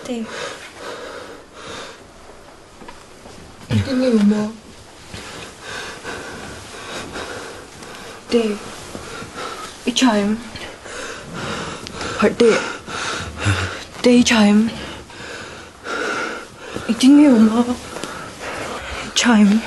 Te. Engtin nge i awm a? Te. I tha em? Harh teh. Te i tha em? Engtin nge i awm a? I tha em?